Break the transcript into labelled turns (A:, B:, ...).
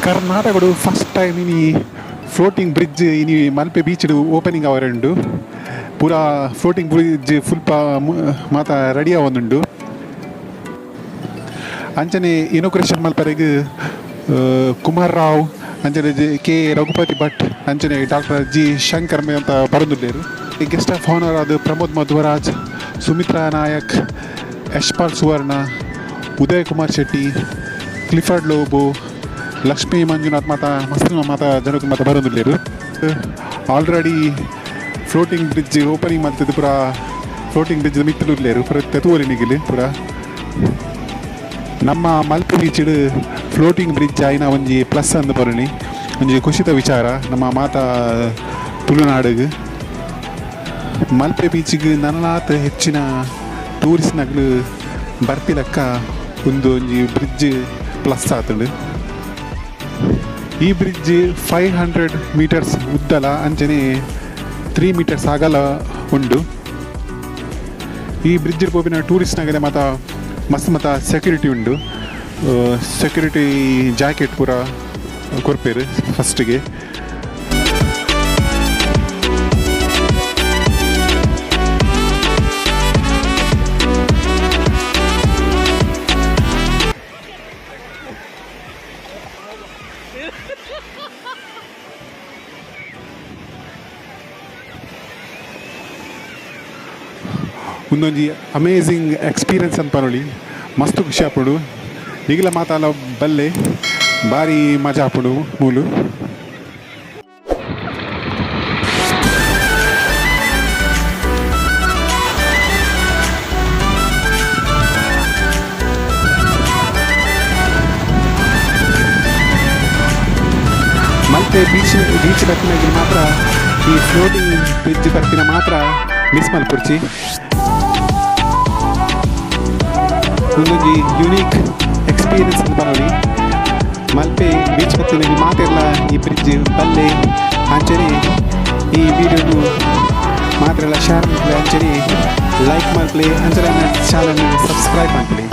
A: ಕರ್ನಾಟಕಡು first time ಇನಿ floating bridge ಇನಿ ಮಲ್ಪೆ beach opening ಅವರುಂಡು. ಪೂರ ಫ್ಲೋಟಿಂಗ್ ಬ್ರಿಡ್ಜ್ ಫುಲ್ಪ ಮಾತ ರೆಡಿ ಆವೊಂದುಂಡು. ಅಂಚನೆ ಇನೋಗ್ರೇಷನ್ ಮಲ್ಪರೆಗ್ ಕುಮಾರ್ ರಾವ್, ಅಂಚನೆ ಕೆ ರಘುಪತಿ ಭಟ್, ಅಂಚನೆ ಡಾಕ್ಟರ್ ಜಿ ಶಂಕರ್ ಅಂತ ಬರೊಂದುಲ್ಲೆರ್. ಗೆಸ್ಟ್ ಆಫ್ ಆನರ್ ಆದ್ ಪ್ರಮೋದ್ ಮಧ್ವರಾಜ್, ಸುಮಿತ್ರಾ ನಾಯಕ್, ಯಶ್ಪಾಲ್ ಸುವರ್ಣ, ಉದಯ್ ಕುಮಾರ್ ಶೆಟ್ಟಿ, ಕ್ಲಿಫರ್ಡ್ ಲೋಬೋ, ಲಕ್ಷ್ಮೀ ಮಂಜುನಾಥ್ ಮಾತ ಮಸ್ತ್ ಮಾತ ಜನಕ್ಕೆ ಮಾತ ಬರೊಂದುಲ್ಲೆರ್. ಆಲ್ರೆಡಿ ಫ್ಲೋಟಿಂಗ್ ಬ್ರಿಡ್ಜ್ ಓಪನಿಂಗ್ ಮಲ್ತುದು ಪೂರ ಫ್ಲೋಟಿಂಗ್ ಬ್ರಿಡ್ಜ್ ಮಿತ್ತ್ ಉಲ್ಲೆರ್ ಪೂರ ತೂವೊಲಿ ನಿಗುಲು ಪೂರ. ನಮ್ಮ ಮಲ್ಪೆ ಬೀಚ್ ಫ್ಲೋಟಿಂಗ್ ಬ್ರಿಡ್ಜ್ ಆಯಿನ ಒಂಜಿ ಪ್ಲಸ್ ಅಂದ್ ಪನೊಲಿ, ಒಂಜಿ ಖುಷಿತ ವಿಚಾರ ನಮ್ಮ ಮಾತ ತುಳುನಾಡುಗ್. ಮಲ್ಪೆ ಬೀಚಿಗ್ ನನಲಾತ್ ಹೆಚ್ಚಿನ ಟೂರಿಸ್ಟ್ ನಕುಲು ಬರ್ಪಿಲಕ್ಕ ಉಂದು ಒಂಜಿ ಬ್ರಿಡ್ಜ್ ಪ್ಲಸ್ ಆತುಂಡು. ಈ ಬ್ರಿಡ್ಜ್ 500 ಮೀಟರ್ಸ್ ಉದ್ದಲ ಅಂಚನೆ 3 ಮೀಟರ್ಸ್ ಅಗಲ ಉಂಡು. ಈ ಬ್ರಿಡ್ಜ್ ಪೋಪಿನ ಟೂರಿಸ್ಟ್ ನಗಲೆ ಮಾತ ಮಸ್ತ್ ಮಾತ ಸೆಕ್ಯೂರಿಟಿ ಉಂಡು. ಸೆಕ್ಯೂರಿಟಿ ಜಾಕೆಟ್ ಪೂರ ಕೊರ್ಪೆರ್ ಫಸ್ಟ್ಗೆ. ಉಂದೊಂಜಿ ಅಮೇಸಿಂಗ್ ಎಕ್ಸ್ಪೀರಿಯನ್ಸ್ ಅಂತ ಪನೊಲಿ. ಮಸ್ತ್ ಖುಷಿ ಆಪುಂಡು. ನಿಗಲ ಮಾತಾಲ ಬಲ್ಲೆ, ಬಾರಿ ಮಜಾ ಆಪುಂಡು ಮೂಲು. ಮಲ್ಪೆ ಬೀಚ್ ಬೀಚ್ ಬತ್ತಿನಾಗ ಮಾತ್ರ ಈ ಫ್ಲೋಟಿಂಗ್ ಬ್ರಿಡ್ಜ್ ಬರ್ಪಿನ ಮಾತ್ರ ಮಿಸ್ ಮಲ್ಪೊಡ್ಚಿ. ಉಂದೊಂಜಿ ಯುನೀಕ್ ಎಕ್ಸ್ಪೀರಿಯನ್ಸ್ ಅಂತ ಪನೊಲಿ. ಮಲ್ಪೆ ಬೀಚ್ ಬತ್ತಿನಾಗ ಮಾತೆರ್ಲ ಈ ಬ್ರಿಡ್ಜ್ ಬಲ್ಲೆ. ಅಂಚನೆ ಈ ವಿಡಿಯೋನು ಮಾತೆರ್ಲ ಶೇರ್ ಮಲ್ಪುಲೆ, ಅಂಚನೆ ಲೈಕ್ ಮಲ್ಪುಲೆ, ಅಂಚನೆ ಚಾನಲ್ ಸಬ್ಸ್ಕ್ರೈಬ್ ಮಲ್ಪುಲೆ.